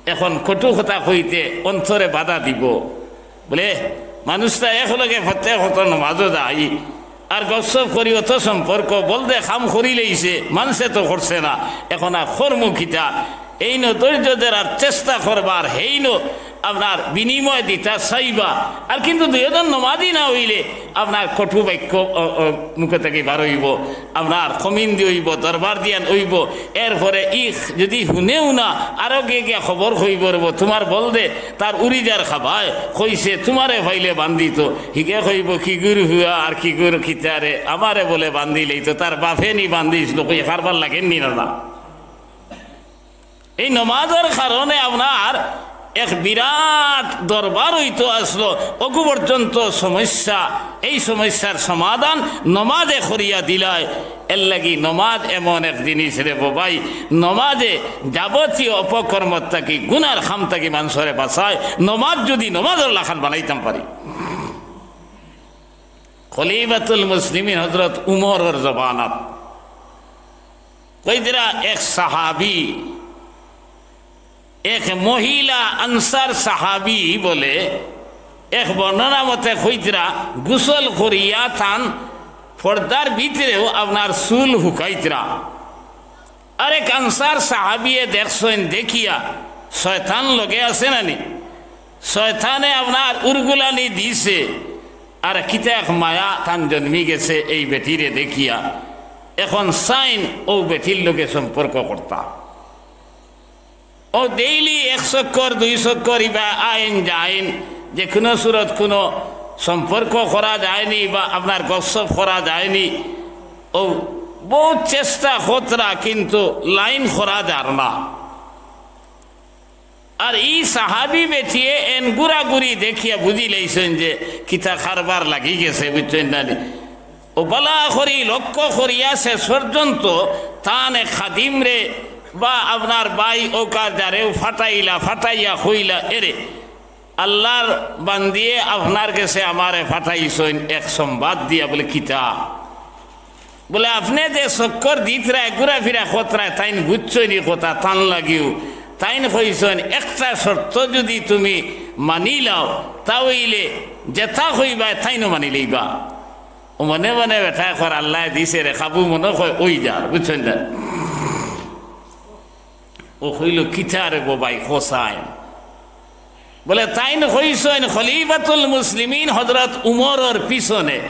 এখন কটু কথা কইতে অন্তরে বাধা দিবো। বলে, মানুষটা একলগে প্রত্যেক অক্ত নমাজো যাই, আর গপসপ করি অত সম্পর্ক, বলদে কাম করিলাইছে, মানষে তো করছে না, এখন আর করমু কিতা? এইনও ধৈর্য ধরার চেষ্টা করবা, আর হেইনও আপনার বিনিময় দিতা চাইবা। আর কিন্তু দুইজন নমাজি না অইলে আপনার কটু বাক্য, অ, অ, মুখে থাকি বার অইবো, আপনার কমিন্দি অইবো, দরবার দিয়ান অইবো। এরপরে ই যদি হুনেও না, আরো গিয়া গিয়া খবর কইবো রে বো, "তুমার বলদে তার উরি যার খাবায় কইছে তুমারে পাইলে বান্ধিতো।" হিগে কইবো, "কি গুর হুয়া আর কি গুর কিতারে, আমারে বলে বান্ধিলেই তো, তার বাফে নি বান্ধিছিল, কই কারবার লাগেন নি না না?" এই নমাজর কারণে আপনার এক বিরাট দরবার অইতো আসলো, অগু পর্যন্ত সমস্যা, এই সমস্যার সমাধান নমাজে করিয়া দিলায়। এর লাগি নমাজ এমন এক জিনিস রে বো ভাই, নমাজে যাবতীয় অপকর্ম থাকি, গুনার কাম থাকি মানষরে বাঁচায়। নমাজ যদি নমাজর লাখান বানাইতাম পারি। খলিফাতুল মুসলিমিন হযরত উমরর জমানাত কইতরা এক সাহাবী, এক মহিলা আনসার সাহাবী বলে, এক বর্ণনা মতে কইতরা, গোসল করিয়া তান পর্দার ভিতরেও আপনার চুল হুকাইতরা। আরেক আনসার সাহাবিয়ে দেখছইন, দেখিয়া শয়তান লগে আছে না নি, শয়তানে আপনার উরগুলানি দিছে। আর কিতা এক মায়া তান জন্মি গেছে এই বেটিরে দেখিয়া। এখন চাইন অউ বেটির লগে সম্পর্ক করতা। অউ ডেইলি এক চক্কর, দুই চক্কর ইবা আইন যাইন, যেকুনু সুরত কুনু সম্পর্ক করা যায়নি বা আপনার গপসপ করা যায়নি। অউ বউত চেষ্টা করতরা, কিন্তু লাইন করা যার না। আর ই সাহাবি বেটিয়ে এন ঘুরাঘুরি দেখিয়া বুঝিলাইছইন যে কিতা কারবার লাগি গেছে, বুঝছইন না নি? অউ বালা করি লক্ষ্য করিয়া শেষ পর্যন্ত তান এক খাদিমরে বা আপনার ভাই অউকার যারেও ফাটাইলা, ফাটাইয়া কইলা, "এরে, আল্লার বান্দিয়ে আপনার গেছে আমারে ফাটাইছইন এক সংবাদ দিয়া।" বলে, "কিতা?" বলে, "আপনে যে চক্কর দিতরায়, ঘুরাফিরা করতরায়, তাইন বুঝছইন ই কথা, তান লাগিও। তাইন কইছইন, একটা শর্ত যুদি তুমি মানিলাও, তা অইলে যেতা কইবায় তাইনও মানিলাইবা।" ও মনে মনে বেটায় কর, "আল্লায় দিছে রে কাবু, মনো কয় অই যার", বুঝছইন না? ও কইলো, "কিতা রে গো ভাই, কও চাইন?" বলে, তাইন কইছইন, খলিফাতুল মুসলিমিন হযরত উমরর পিছনে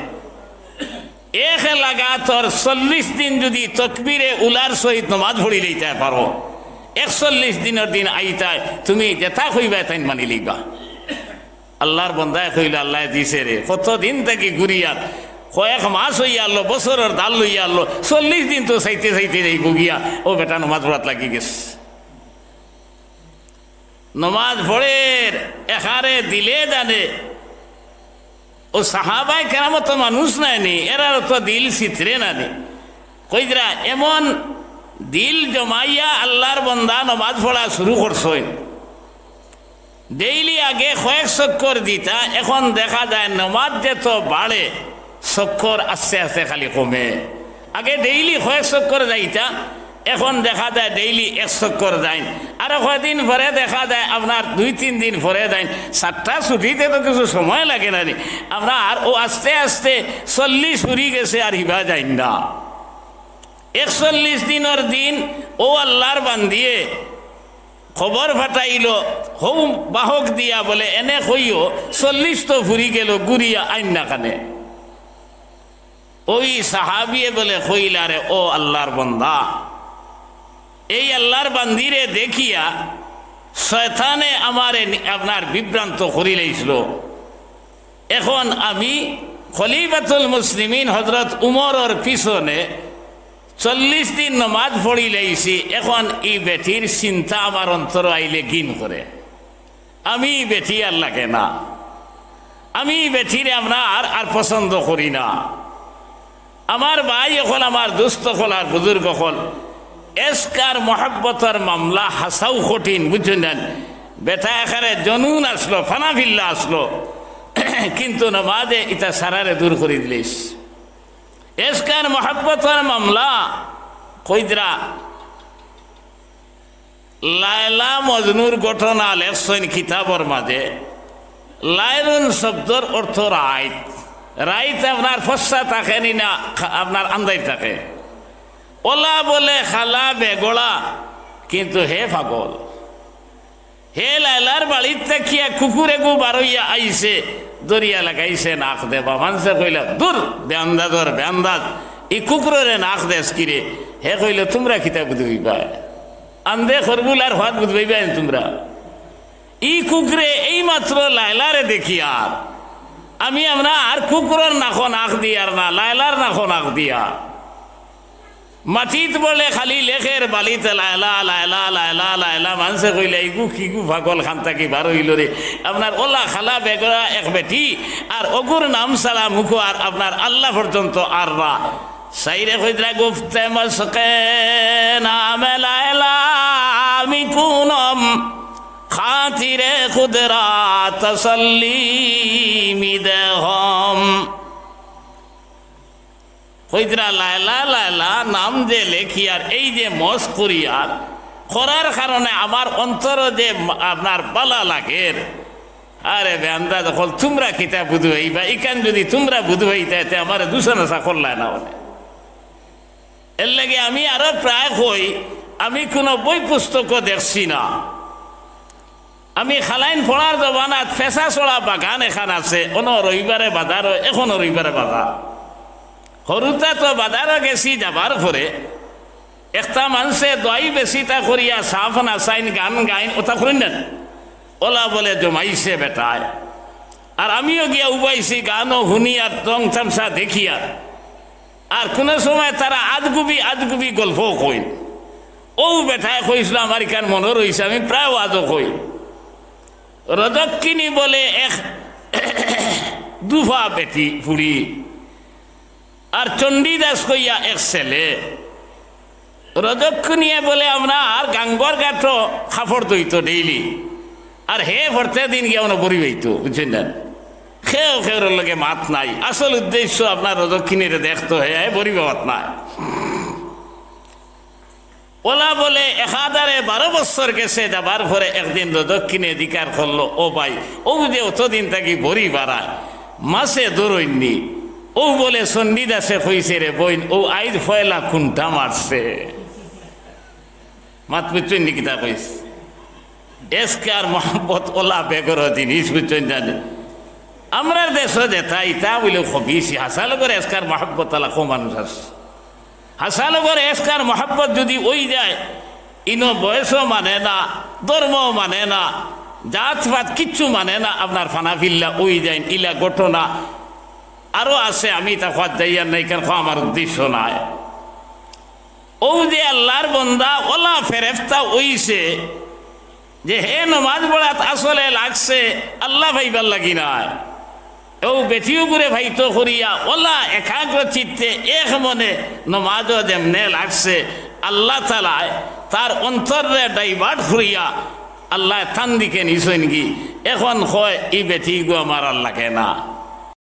এক লাগাতর চল্লিশ দিন যুদি তকবিরে উলার সহিত নমাজ পড়িলাইতায় পারো, একচল্লিশ দিনর দিন আইতায়, তুমি যেতা কইবায় তাইন মানিলাইবা। আল্লার বন্দায় কইলো, "আল্লায় দিছে রে, কতদিন থাকি ঘুরিয়ার, কয়েক মাস অইয়া আরলো, বছরর দাল লইয়া আরলো, চল্লিশ দিন তো চাইতে চাইতে যাইবো গিয়া, ও বেটা নমাজ পড়াত লাগি গেছে।" নমাজ পড়ের একারে দিলে জানে, ও সাহাবায়ে কেরাম তো মানুষ নায় নি, এরার তো দিল ছিতরে না নি। কইরা এমন দিল জমাইয়া আল্লার বন্দা নমাজ পড়া শুরু করছইন। ডেইলি আগে কয়েক চক্কর দিতা, এখন দেখা যায় নমাজ যেত বাড়ে, চক্কর আস্তে আস্তে খালি কমে। আগে ডেইলি কয়েক চক্কর যাইতা, এখন দেখা যায় ডেইলি এক চক্কর যাইন। আরো কয়দিন পরে দেখা যায় আপনার দুই তিন দিন পরে যাইন। চারটা ছুটিতে তো কিছু সময় লাগে না নি। আপনার ও আস্তে আস্তে চল্লিশ ফুরি গেছে আর হিবা যাইন না। একচল্লিশ দিনর দিন ও আল্লার বান্দিয়ে খবর ফাটাইলো, হউ বাহক দিয়া বলে, "এনে কইও, চল্লিশ তো ফুরি গেল, ঘুরিয়া আইন না কানে।" ওই সাহাবিয়ে বলে কইলা, "রে ও আল্লার বন্দা, এই আল্লার বান্দিরে দেখিয়া শয়তানে আমারে নি-, আপনার বিভ্রান্ত করিলাইছিল। এখন আমি খলিফাতুল মুসলিমিন হযরত উমরর পিছনে চল্লিশ দিন নমাজ পড়িলাইছি, এখন ই বেটির চিন্তা আমার অন্তর আইলে ঘিন করে। আমি ই বেটি আর লাগে না, আমি ই বেটিরে আপনার আর পছন্দ করি না।" আমার ভাই অকল, আমার দোস্ত অকল আর বুজুর্গ অকল, এশক আর মহব্বতর মামলা হাছাউ কঠিন, বুঝছইন না? বেটা একারে জনুন আছলো, ফানাফিল্লা আছলো, কিন্তু নমাজে ইতা সারারে দূর করি দিলিছ। এশক আর মহব্বতর মামলা কইরা লায়লা মজনুর ঘটনা লেখছইন কিতাবর মাঝে। লাইলুন শব্দর অর্থ রাইত। রাইত আপনার ফর্সা থাকে নি না, খা-, আপনার আন্দাইর থাকে। ওলা বলে খালা বেগড়া, কিন্তু হে পাগল। হে লায়লার বাড়িত থাকিয়া কুকুর এগু বারইয়া আইছে, দরিয়া লাগাইছে নাক দেবা। মানষে কইলা, "দূর, বেআন্দাজর বেআন্দাজ, ই কুকুররে নাক দেস কিরে?" হে কইলো, "তুমরা কিতা বুঝবায়? আন্দে খরবুল আর ফাদ বুঝবায় তুমরা? ই কুকুরে এই মাত্র লায়লারে দেখিয়ার, আমি আমরা আর কুকুরর নাকো নাক দিয়ার না, লায়লার নাকো নাক দিয়ার।" মাটিত বলে খালি লেখের বালিতে লায়লা, লায়লা, লায়লা, লায়লা। মানষে কইলা, "ইগু কিগু পাগল খান থাকি বার অইলো রে?" আপনার ওলা খালা বেগড়া এক বেটি, আর অগুর নাম ছাড়া মুখো আর আপনার আল্লাহ পর্যন্ত আর না। শাইরে কইরা, "গুফতে মশকে নামে লায়লা আমি কুনম, খাতিরে খুদরা তসল্লি মি দেহম।" কইরা, "লায়লা, লায়লা নাম যে লেখিয়ার, এই যে মস্ক করিয়ার, করার কারণে আমার অন্তরো যে ম-, আপনার বালা লাগের।" আরে বেআন্দাজ অকল, তুমরা কিতা বুঝবায় বা? ইখান যুদি তুমরা বুঝবায়, তে আমারে দুষানাশা করলায় না অনে। এরলাগি আমি আরো প্রায় কই, আমি কুনু বই পুস্তকো দেখছি না। আমি খালাইন পড়ার জমানাত ফেসাছড়া বাগান এখান আছে, অনো রবিবারে বাজার অয়, এখনো রবিবারে বাজার। হুরুতা তো বাজারো গেছি যাবার পরে, একটা মানষে দই বেচিতা করিয়া চা-পান আছাইন, গান গাইন, ওতা করইন না? ওলা বলে জমাইছে বেটায়। আর আমিও গিয়া উবাইছি, গানও হুনিয়ার, রং তামশা দেখিয়ার। আর কুনু সময় তারা আজগুবি আজগুবি গল্পও কইন। অউ বেটায় কইছিল, আমার ইখান মনো রইছে, আমি প্রায় ওয়াজও কই। রজকিনী বলে এক দুফা বেটি ফুড়ি, আর চণ্ডীদাস কইয়া এক ছেলে। রজক্ষিণীয়ে বলে আপনার গাঙ্গর ঘাটো কাপড় ধইতো ডেইলি, আর হে প্রত্যেক দিন গিয়া মানে বড়ি বাইতো, বুঝছইন না? কেউ কেউর লগে মাত নাই। আসল উদ্দেশ্য আপনার রজক্ষিণীরে দেখতো, হে, হে বড়ি বাবাত নাই। ওলা বলে একাধারে বারো বছর গেছে, যাবার পরে একদিন রজক্ষিণীয়ে জিকার করলো, "ও ভাই, অউ যে অতদিন থাকি বড়ি বারায়, মাছে ধরইননি?" অউ বলে, "চণ্ডীদাসে কইছে রে বইন, অউ আইজ পয়লা কুন্টা মারছে।" মাত বুঝছইন নি কিতা কইছে? এসকে আর মহব্বত ওলা বেগর জিনিস, বুঝছইন জানি? আমরার দেশো যেতা, ইতা বলে খুব বেশি। হাছা লগর এসকে আর মহব্বত আলা কম মানুষ আছে। হাছা লগর এসকে আর মহব্বত যদি অই যায়, ইনো বয়সও মানে না, ধর্মও মানে না, জাতপাত কিচ্ছু মানে না, আপনার ফানা ফিল্লা অই যায়, ইলা ঘটনা আরো আছে। আমি ইতা কওয়াত যাইয়ার নাই, কারণ কওয়া আমার উদ্দেশ্য নায়। অউ যে আল্লার বন্দা ওলা ফেরেফতা অইছে, যে হে নমাজ পড়াত আসলে লাগছে আল্লা পাইবার লাগি নায়। অউ বেটিগুরে পাইতো করিয়া ওলা একাগ্র চিত্তে এক মনে নমাজো যেমনে লাগছে, আল্লা তাআলায় তার অন্তররে divert করিয়া আল্লায় তান দিকে নিছইনগি। এখন কয়, "ই বেটিগু আমার আর লাগে না।"